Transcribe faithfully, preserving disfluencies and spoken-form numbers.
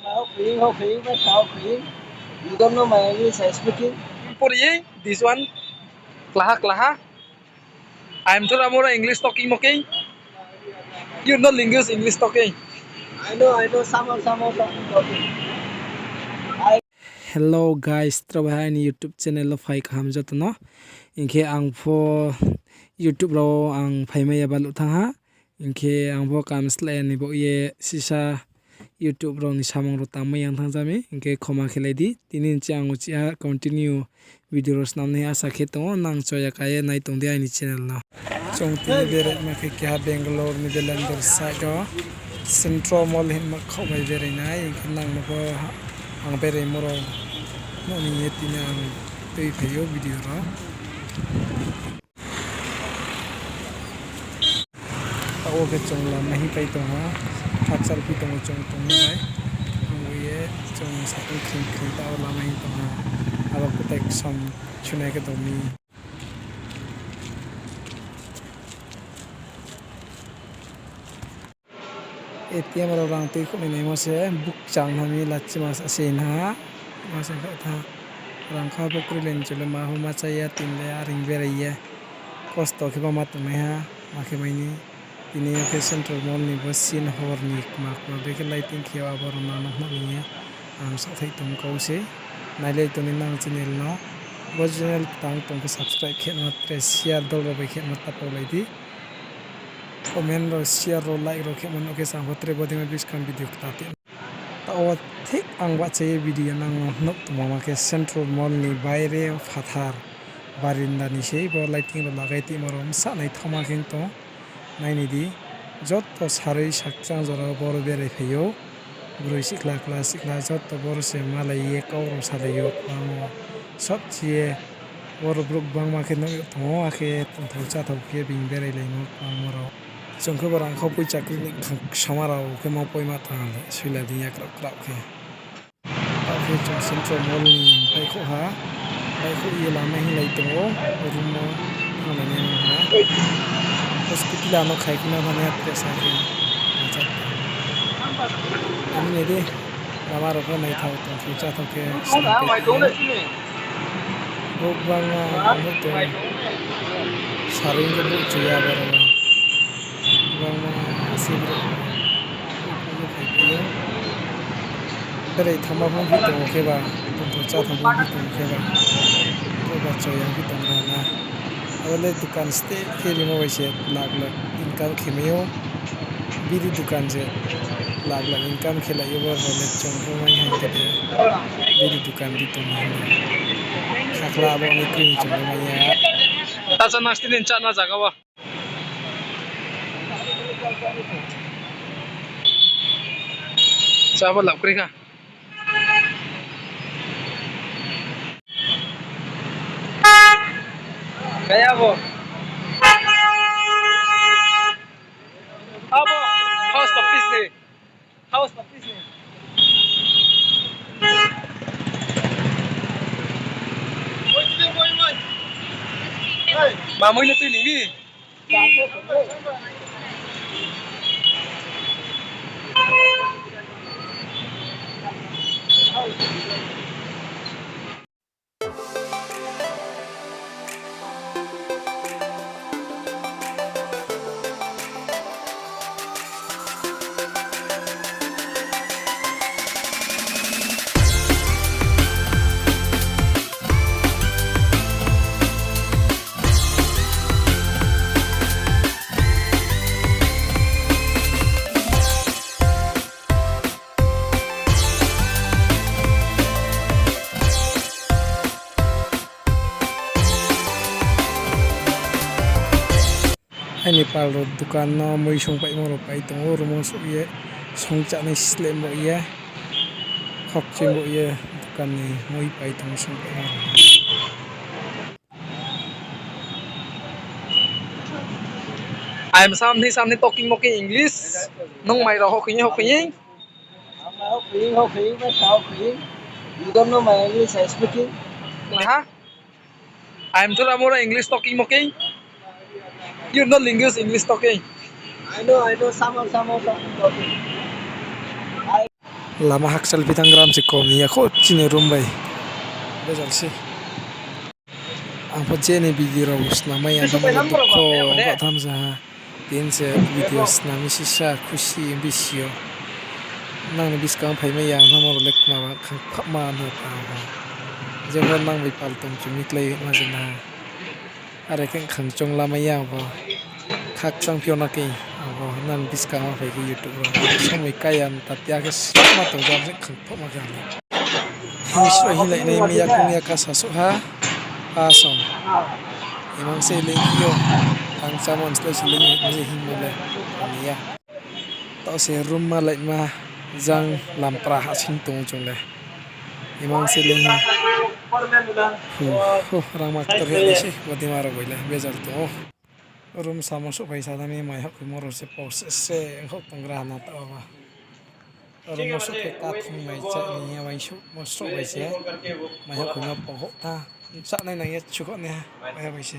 How playing, how playing, how playing. You don't know my English, I speaking. Pori, this one. Klaha, klaha. I am Turamura English talking, okay? You know English, English talking. I know, I know, someone, someone talking, talking. I Hello guys, tro bai aini YouTube channel wo phai kaham joto no. Hing khe ang pho YouTube rao ang phaimai ya baluh thanng ha. Hing khe ang pho kam slái ni baoh ye sisa YouTube rao ni samung rao tangmai yang thanng jami. Hing khe khoma khelai di. Tini ni ching ang uchih ha continue video rao snam nai asa khe tong ou. Nang choya ka ye nai tong di aini channel no. Chung tini beraima khe keha Bangalore ni Bellandur side o Central Mall hingma khaoh bai berai nai. Hing khe nang no pho ang beraimo rao nuh ni ye tini ang tuiphai ou video rao. Taoh wo khe chung lama hingpai tong ha, khakchangphi tong ou chung tongmo bai. Abo ye chung sakang khring khring taoh wo lama hing tong ha. Abo kutai ksom sunai khe tong mi. A T M rao rang tuikhouh ni naimo se bukchang ha mi lachima sa se na. Ma se kha tha. Rang kha bo kroi le ni chule ma pho ma cha ya, tini le aring berai ye. Kosto khe bo ma tongnai ha, ma khe mai ni. Tini yo khe Central Mall ni bo scene hor ni kma kma bekhe lighting khe abo rao nang no nuh ni ye. Ang saohthaih tong kau se. Nailai tong ni nang channel no. Bo channel tang tong khe subscribe khe ma tre share dol rao bai khe ma ta paulai di. Comment rao, share rao, like rao khe ma nuh khe sang pho tre bodei ma buskang video kta ti. Taoh wo thik ang bahcha ye video nang no nuh tongma ma khe Central Mall ni baire phathar barinda ni sei bo lighting rao lagai tongma rao bsa naithaoma khe tong. Nai ni di, joto sarui sakchang jora wo boro berai phai ou. Broi sikla, kla sikla joto boro se malai ye kau rao salai ou, kbangma. Sobchi ye boro brouh gbangma khe nuh ye tong ou, akhe tongthao cháthao khe being berai laimo kbangma rao. Chung khe bo rang kha poi chakri ni kha-, ksamma rao khe ma poima tang le, suila di ya kraoh kraoh khe. Taoh khe chung Central Mall ni baihkhouh ha, baihkhouh ye lama hinglai tong ou, room wo thannglai nai ha. Bo scooty la no khai khe no thanngnai ha, tre sa khe. Achha. Ani nai di, lama rao pho naithao tong khe, cháthao khe, snam khe. Brouh gbangma nuh tong, sarui khe brouh chu ya boro wo. Gbangma se brouh phai phi ou. Berai thanngma pho phi tong khe ba, tongthao cháthao pho phi tong khe ba, brouh ba choya phi tong ra na. Abo le dukan steh khe rimo bai se lakh lakh income khe mai ou. Biri dukan se lakh lakh income khe lai ou, bo rao le chung pho mai hai khe de. Biri dukan di tong hing ye. Khakhla abo ni kri chung le mai ya. Ta cha nasti ni chá na zaga wo. Chá bo lab kri kha. Kaya bo. Abo post office ni. House of Peace ni. Mamui no tui ni mi. Aini pal rao dukan no mui song paimo rao pai tong ou, room wo souh ye song chánai slem bo ye, khokchim bo ye dukan ni mui pai tong ou song paimo rao. I am something, something talking, talking English. Nung mai rao hokhe, hokhe. You don't know my English, I speaking. Aha. I am Turamura English talking, talking. You know English, English talking. I know, I know, someone, someone talking, talking. Lama hakchal phi thanng gram se kom ni ya kho chini room bai. Bejal se. Ang pho je ni video rao snam mai ya, ang pho dukho, ang pho tham sa ha. Tin se video snam mi sisa khusi bisi yo. Nang ni buskang phai mai ya, ang thanngmo rao le kma ba khang phahma no ta ha. Je pho nang bai pal tong chumi klái ma se na. Are khe khang choung lamai ya ang pho. Khakchang phi yo na khe ang pho nang buskang wo phai khe YouTube rao somoi kaya ta tia khe sma tong jam se khang phahma khe ang le. Hing sro hing lai nai mi ya kung ya kasa suh ha. Asong. Imang se leng yo. Ang chámo slái se leng ni hingmo le. Ani ya. Taoh se room ma laima jang lampra ha sing tong chung le. Imang se leng ha. Hu, hu, rangma ktor he lai se, bodima rao bai le, bejal tong ou. Room samo souhphai sa nai mi mai hahkhuimo rao se pau se se ongkhaoh tong gra na taoh ba. Room wo souhphai kathing mai chá ni ya uaingsouhmo souhphai se. Mai hahkhuimo pau houh tha. Chá nai nang ye chukhaoh nai ha, mai ha bai se.